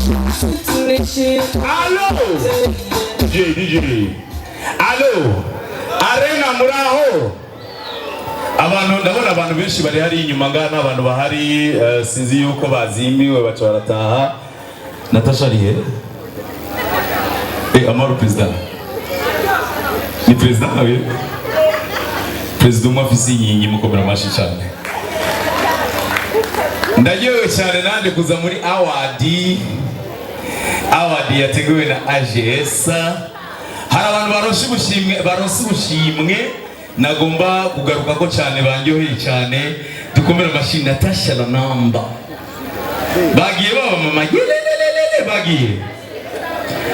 Allo DJ, DJ, allo, arena, muraho abantu? Ndabona abantu benshi bari hari inyuma ngaha n'abantu bahari, sinzi yuko bazimiwe baca barataha. Natasha ari he? Amahoro président. Ni président nawe, président umwe afise inkingi, mukomera amashi cyane. Ndaryohewe cyane nanjye kuza muri award, award yateguwe na AGS. Hari abantu baronse ubushimwe, baronse ubushimwe nagomba kugaruka ko cyane, banyoheye cyane. Dukomere amashyi Natasha na Namba. Bagiye baba mama yelelelele, bagiye.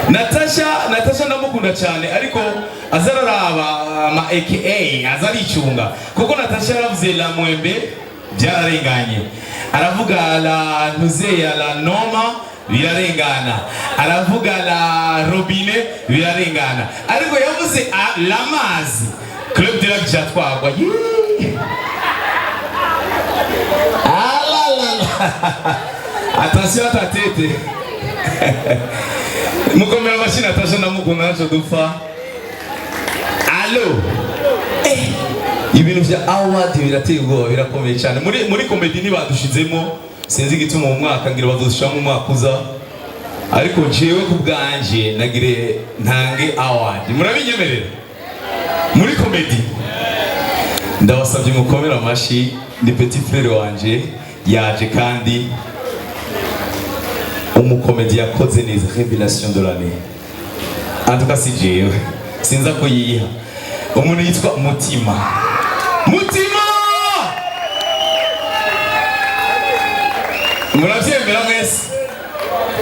Natasha, Natasha ndamukunda cyane, ariko azararaba ama aka aza aricunga, kuko Natasha yaravuze la mwembe byararenganye, aravuga la ntuzeya la noma birarengana, aravuga la robinet birarengana, ariko yavuze la mazi, Club de la cyatwagwa. Yee! Ah la la la, attention à ta tête. Mukomera amashyi Natasha, ndamukunda, ntacyo dupfa. Allo, ibintu bya award birateye ubwoba, birakomeye cyane. Muri comedy ntibadushizemo, sinzi igituma mu mwaka, ngira bazodushiramo umwaka uza. Ariko jewe ku bwanje nagire ntange award, murabinyemerera? Muri comedy ndabasabye mukomere amashyi, ni petit frère wanje yaje, kandi umukomedi yakoze neza, révélation de l'année. En tout cas si jewe sinza kuyiha umuntu yitwa Mutima. Mutima, murabyemera mwese?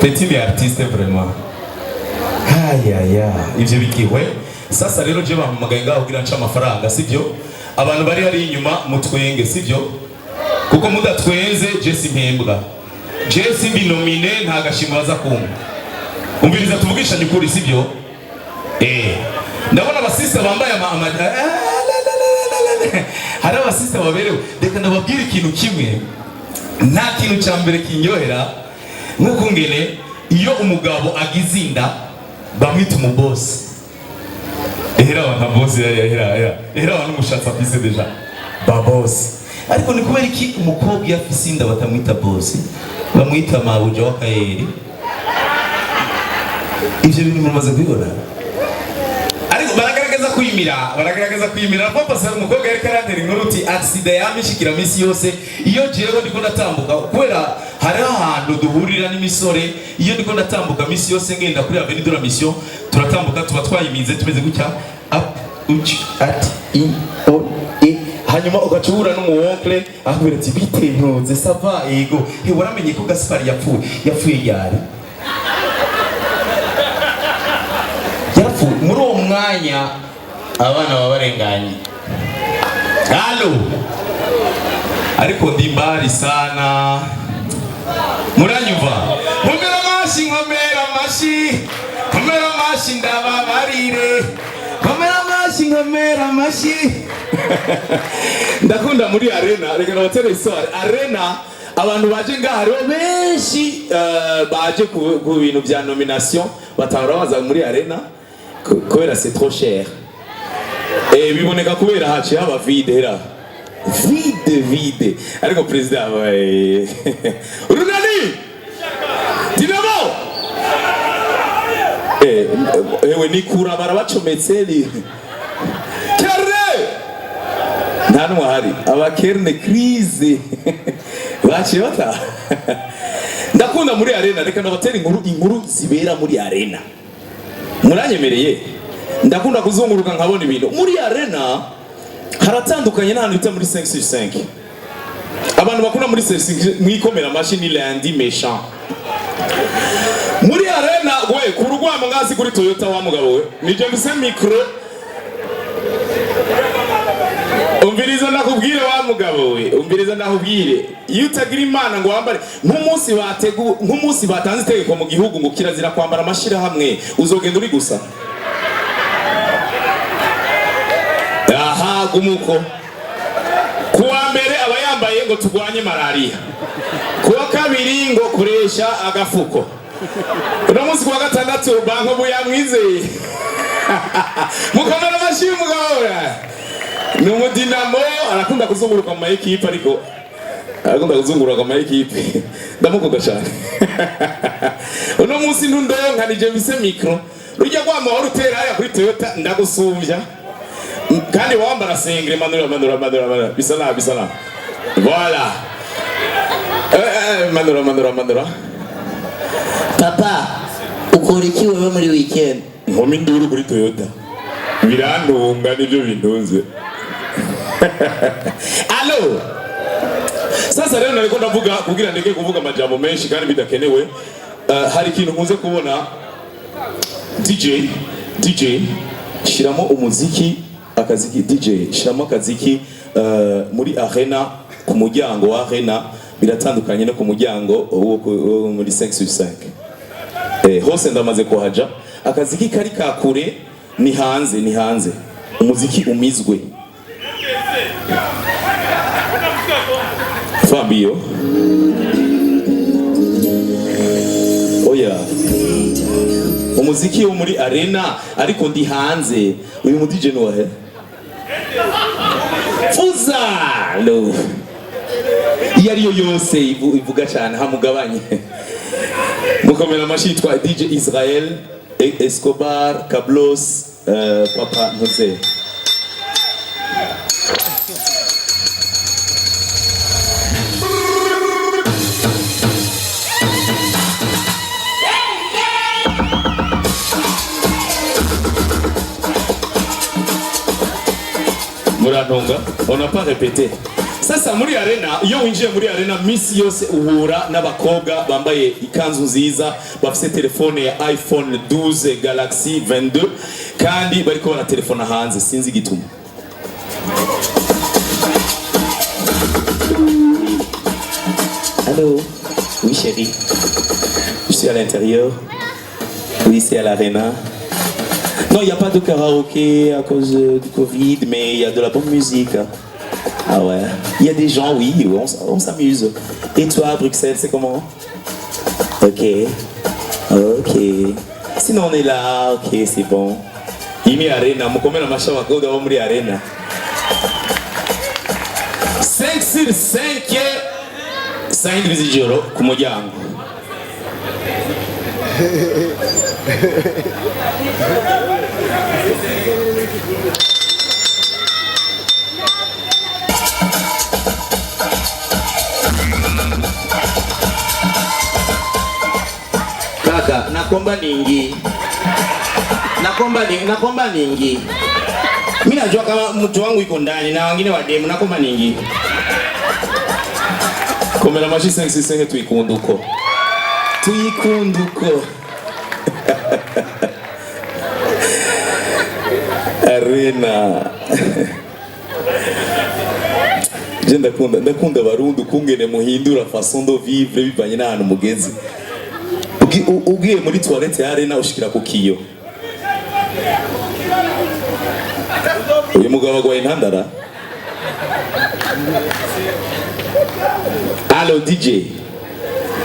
Petit ni artiste vraiment. Ayaya, ivyo bigihwe. Sasa rero je bampamagaye ngaho kugira nce amafaranga, sivyo? Abantu bari hari inyuma mutwenge, sivyo? Kuko mudatwenze je simpembwa, je simbi nominé, nta gashimwe baza kumpa. Umviriza, tuvugishanye ukuri, sivyo? Ndabona abasista bambaye ama la, la, la, la, la. Hari abasista baberewe. Reka ndababwire ikintu kimwe: nta kintu cya mbere kinyohera nk'uko ngene iyo umugabo agize inda bamwita umubosi. Ehera abantu bosi, ehera, ehera, ehera abantu umushatsi afise déjà ba bosi. Ariko ni kubera iki umukobwa iyo afise inda batamwita bosi, bamwita mabuja w'akayeri? Ivyo bintu mumaze kubibona? Ariko baragaragaza kwimira, baragaragaza kwimira. Papa sa umukobwa yariko arantera inkuru uti accident yamishikira misi yose iyo jewe ndiko ndatambuka, kubera hariho ahantu duhurira n'imisore. Iyo ndiko ndatambuka misi yose ngenda kuri Avenue de la Mission, turatambuka, tuba twayimize tumeze gutya, up uch at i o e, hanyuma ugaca uhura n'umuwoncle akubwira ati: "Bite ntuze, ça va?" "Yego." "He, waramenye ko Gaspari yapfuye?" "Yapfuye ryari?" "Yarapfuye." Muri uwo mwanya abana baba barenganye. Allo, ariko ndi mbari sana, muranyumva? Nkomera amashi, nkomera amashi, nkomera amashi, ndababarire, nkomera amashi, nkomera amashi. Ndakunda muri arena. Reka nabatere histoire. Arena, abantu baje ngaha hariho benshi, baje ku bintu bya nomination, batahora baza muri arena kubera c'est trop cher. Biboneka kubera haciye haba vide, hera vide vide. Ariko perezida, Urunani, Dinamo, ewe nikura barabacometse ni kerne, nta n'umwe ahari. Abakerne crise baciye bataha. Ndakunda muri arena. Reka ndabatera inkuru, inkuru zibera muri arena, muranyemereye? Ndakunda kuzunguruka nkabona ibintu muri arena. Haratandukanye n'ahantu bita muri 5 sur 5. Abantu bakunda muri 5 mwikomera amashyi, ni lundi méchant. Muri arena we ku rugwamo ngazi kuri Toyota, wa mugabo we nije mfise micro. Umviriza ndakubwire, wa mugabo we, umviriza ndakubwire: iyo utagira Imana ngo wambare nk'umunsi bategu, nk'umunsi batanze itegeko mu gihugu ngo kirazira kwambara amashirahamwe, uzogenda uri gusa. Aha gumuko kuwa mbere aba yambaye ngo turwanye malariya, kuwa kabiri ngo koresha agafuko. Uno munsi kuwa gatandatu Bankobu yamwizeye. Mukomera amashyi umugabo. Ni umudinamo, arakunda kuzunguruka mu ma équipe, ariko arakunda kuzunguruka mu ma équipe. Ndamukunda cyane. Uno munsi ntundonka nije mfise micro. Rujya rwama wari utera hariya kuri Toyota, ndagusumbya. Kandi wambara sengre. Manura, manura, manura, manura. Bisa nabi, bisa nabi. Voilà. Manura, manura, manura. Papa, ukora iki wewe muri weekend? Nkoma induru kuri Toyota, birantunga, nibyo bintunze. Allo, sasa rero nariko ndavuga kugira ndeke kuvuga amajambo menshi kandi bidakenewe. Hari ikintu nkunze kubona. DJ, DJ, shiramo umuziki, akaziki. DJ, shiramo akaziki. Muri arena, ku muryango wa arena biratandukanye no ku muryango wo muri 5 sur 5. Hose ndamaze kuhaja, akaziki kari kakure. Ni hanze, ni hanze, umuziki umizwe. Fabio, oya, umuziki wo muri arena, ariko ndi hanze. Uyu mu DJ ni wahe? Fuza lo iyo ariyo yose ivuga cyane hamugabanye. Mukomera amashyi, yitwa DJ Israel Escobar Cablos. Papa Ntuze. Murantunga, on n'a pas répété. Sasa muri arena, iyo winjiye muri arena, misi yose uhura n'abakobwa bambaye ikanzu nziza, bafise telefone ya iPhone 12 Galaxy 22, kandi bariko baratelefona hanze. Sinzi igituma. Allô? Oui chérie, je suis à l'intérieur. Oui, c'est à l'arena. Non, il n'y a pas de karaoké à cause du Covid, mais il y a de la bonne musique. Ah ouais. Il y a des gens, oui, on s'amuse. Et toi, à Bruxelles, c'est comment? Ok. Ok. Sinon, on est là, ok, c'est bon. Iyi ni arena, mukomere amashyi abakobwa bo muri arena. 5 sur 5, saa 7 z'ijoro ku muryango. Kaka, nakomba ningi. Nakomba ningi. Mimi najua kama mtu wangu iko ndani na wengine wa demu, nakomba ningi. Komera amashyi 5 sur 5, tuyikunda uko. Tuyikunda uko. Arena. Je ndakunda abarundi ukungene muhindura façon de vivre bivanye n'ahantu mugeze. Ugiye muri toilette ya arena ushikira ku kiyo. Uyu mugabo agwaye intandara. Allo DJ.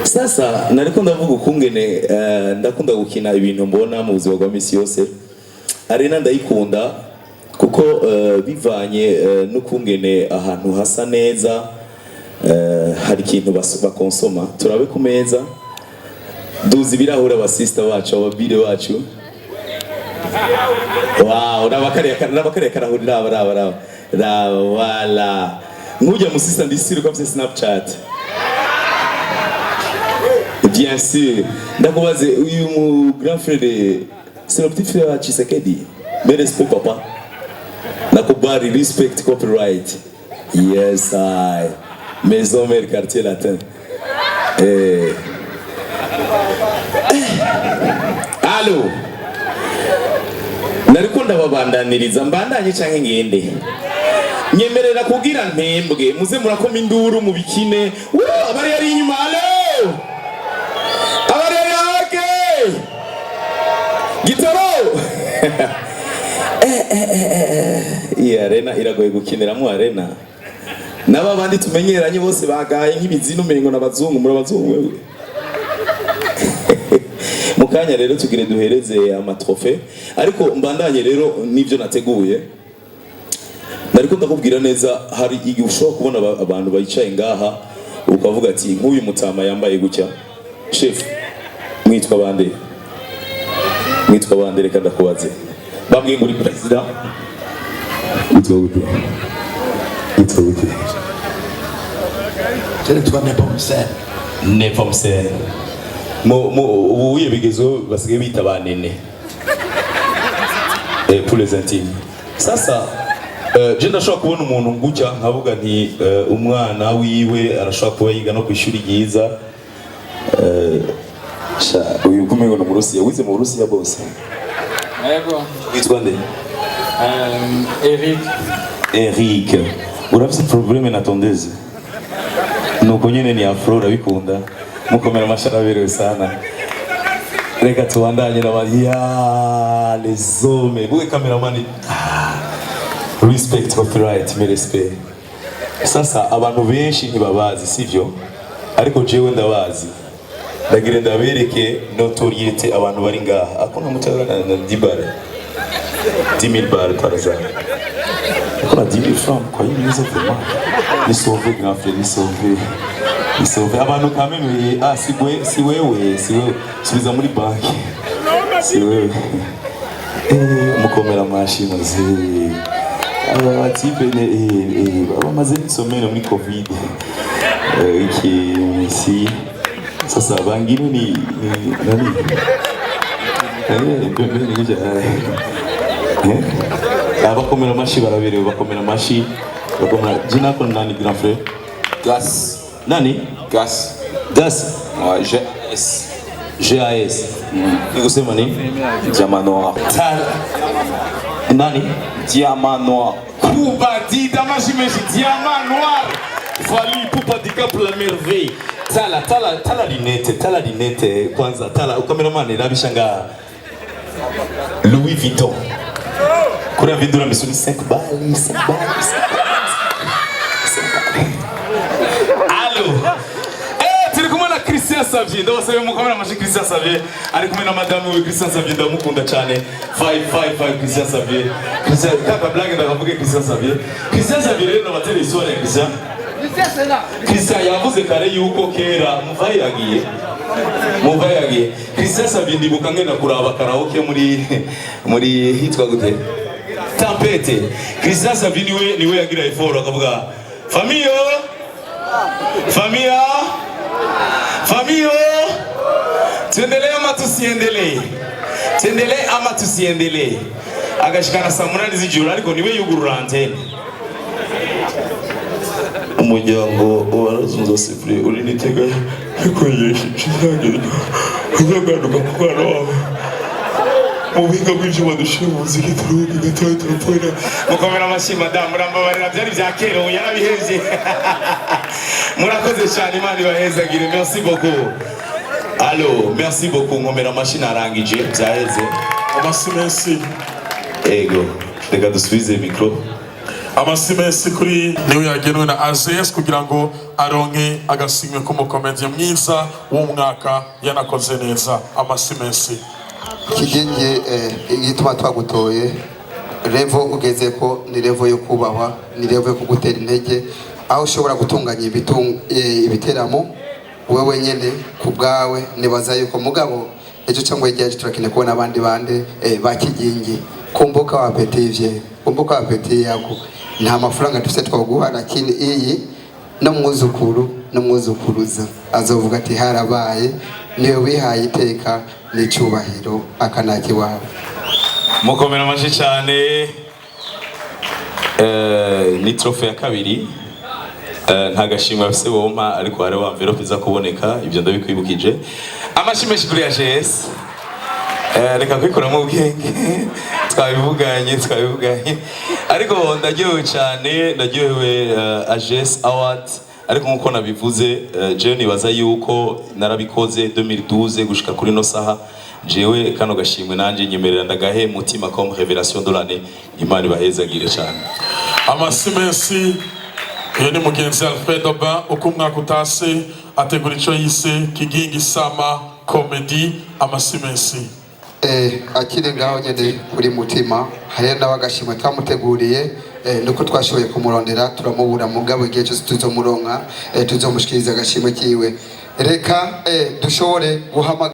Sasa nariko ndavuga ukungene ndakunda gukina ibintu mbona mu buzima bwa misi yose. Arena ndayikunda kuko bivanye n'ukungene ahantu hasa neza, hari ikintu bakonsoma. Turabe ku meza. Duzi ibirahure, abasista bacu, ababire bacu. Wow, nabakariya karahuri, raba, raba, raba. Raba, wala. Nkujya musista ndisiri ko afise Snapchat. Bien sûr. Ndakubaze, uyu mu grand frère, c'est le petit frère wa Tshisekedi. Mais respect papa. Nakubali, respect copyright. Yes I. Maison Mère, quartier latin. Eh. Allo. Nariko ndababandaniriza, mbandanye canke ngende? Nyemerera kugira ntembwe, muze murakoma induru mu bikine. Woo, abari yari inyuma, allo. Abari yari hake. Gitoro. Iyi arena iragoye gukiniramo arena. Naba bandi tumenyeranye bose bagaye nk'ibizinu, umengo n'abazungu, muri abazungu wewe. Kanya rero tugire duhereze ama trophées, ariko mbandanye rero n'ivyo nateguye. Nariko ndakubwira neza, hari igihe ushobora kubona abantu bicaye ngaha ukavuga ati nk'uyu mutama yambaye gutya. Chef, mwitwa bande? Mwitwa bande? Reka ndakubaze. Bambwiye ngo uri president. Witwa gute? Witwa gute? Je nitwa Nepomuscene. Nepomuscene. Mu ubu bigezweho basigaye bita ba Nene, pour les intimes. Sasa je ndashobora kubona umuntu gutya nkavuga nti umwana wiwe arashobora kuba yiga no ku ishuri ryiza. Sha uyu kumengo ni Umurusiya, wize mu Burusiya bose. Yego. Witwa nde? Eric. Eric, urafise problème na tondeuse? Nuko nyene ni afro, urabikunda. Mukomera amashyi, araberewe sana. Reka tubandanye n'aba ya les hommes buwe. Cameraman, ah, respect, copyright, mes respect. Sasa abantu benshi ntibabazi, sivyo? Ariko jewe ndabazi. Ndagira ndabereke notoriété. Abantu bari ngaha, akuna mutara na 10 bare, 10 000 balles par hasard? Akuna 10 000 francs kwa hii mwiza? Vraiment ni sauvé, grand frère, ni sauvé, ni sauvé. Abantu quand même, ah, si we, si wewe, si wewe, subiza muri banki, si wewe. Mukomera amashi maze aba ba type ne bamaze n'isomero muri Covid. Iki si sasa bangine ni nani? Pembeni kuja. Abakomera amashi baraberewe, bakomera amashi, bakomera. Jina lako ni nani, grand frère? Gas. Nani? Gas. Gas. Ouais, G-S. GAS. Ni kusema ni Diamant noir. Nani? Diamant noir. Kuba Dida, amashi menshi. Diamant noir. Fally Ipupa Dicap la Merveille. Tala tala tala linete, tala linete kwanza, tala cameraman rabisha nga Louis Vuitton. Kuna vidura misuli 5 bali, 5 bali, 5 bali. Allo. Turi kumwe na Christian Xavier. Ndabasaba mukomere amashi Christian Xavier. Ari kumwe na madame we. Christian Xavier ndamukunda cyane. 555 Christian Xavier. Christian kaka blague, ndakavuge Christian Xavier. Christian Xavier rero nabatera histoire ya Christian. Christian yavuze kare yuko kera muvaye yagiye. Muvaye yagiye. Christian Xavier, ndibuka ngenda kuraba karaoke muri hitwa gute? Tempete. Christian Xavier niwe yagira effort akavuga: "Famille, familia, famille, tuendelee ama tusiendelee? Tuendelee ama tusiendelee?" Agashikana saa 8 z'ijoro, ariko niwe yugurura antene. Umuryango wa Razunza Sifuri uri nitega bikoresha uzagaruka ku mwana wawe mu buhinga bw'ibyuma dushyira mu muziki, turuhuke gatoya, turapfuye. Mukomera amashyi madamu. Murambabarira, byari bya kera, ubu yarabihevye. Murakoze cyane, Imana ibahezagire. Merci beaucoup. Allo, merci beaucoup. Nkomera amashyi, narangije, byaheze. Amasi menshi. Ego, reka dusubize micro. Amasi menshi kuri niwe yagenwe na AGS kugira ngo aronke agasimwe k'umukomediye mwiza w'umwaka, yanakoze neza. Amasi menshi. Kigingi, igituma twagutoye, level ugeze ko ni level yo kubahwa, ni level yo kugutera intege, aho ushobora gutunganya ibiteramo wewe nyene ku bwawe. Nibaza yuko mugabo ejo cyangwa hirya y'ejo turakeneye kubona abandi bande ba Kigingi. Kumbuka wa petit, kumbuka wa petit yako. Nta mafaranga dufite twaguha, lakini iyi no mwuzukuru no mwuzukuruza azovuga ati harabaye, niwe wihaye iteka n'icyubahiro akanaki wawe. Mukomera amashyi cyane. Ni trophée ya kabiri. Nta gashimwe afise bompa, ariko hariho enveloppe iza kuboneka, ibyo ndabikwibukije. Amashyi menshi kuri AGS. Reka kwikuramo ubwenge, twabivuganye, twabivuganye. Ariko ndaryohewe cyane, ndaryohewe. AGS Award, ariko nkuko nabivuze, jewe nibaza yuko narabikoze 2012 gushika kuri no saha. Jewe kano gashimwe nanje nyemerera ndagahe mutima comme révélation de l'année. Imana ibahezagire cyane. Amasi menshi. Uyu ni mugenzi Alfred Oba. Uko umwaka utase ategura icyo yise Kigingi Summer. Comedy. Amasimesi. Akiri ngaho nyene kuri Mutima, hariyo nawe agashimwe twamuteguriye, nuko twashoboye kumurondera turamubura, mugabo igihe cyose tuzomuronka, tuzomushikiriza agashimwe kiwe. Reka dushobore guhamagara.